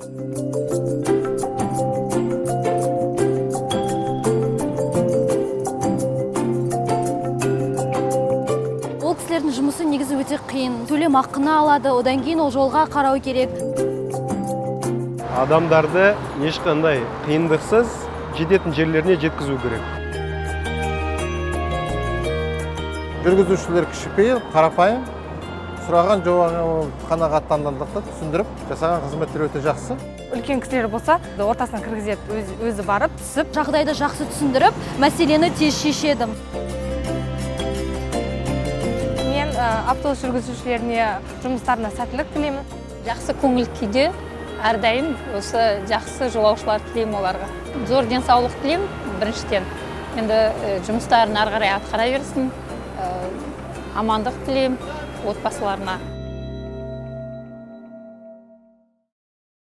Ол кісілердің жұмысы негізі өте қиын. Төлем ақыны алады, одан кейін ол жолға қарау керек. Адамдарды ешқандай қиындықсыз жететін жерлеріне жеткізу керек. Жүргізушілер кішіпейіл, қарапайым, сұраған жобаға қанағаттандырдық та, түсіндіріп жасаған қызметтер өте жақсы. Үлкен кісілер болса, ортасына кіргізеді, өзі барып түсіп. Жағдайды жақсы түсіндіріп, мәселені тез шешеді. Мен автобус жүргізушілеріне жұмыстарына сәттілік тілеймін. Жақсы көңіл күйде әрдайым осы жақсы жолаушылар тілеймін оларға. Зор денсаулық тілеймін біріншіден. Енді жұмыстарын ары қарай атқара берсін. Амандық тілеймін отбасыларына.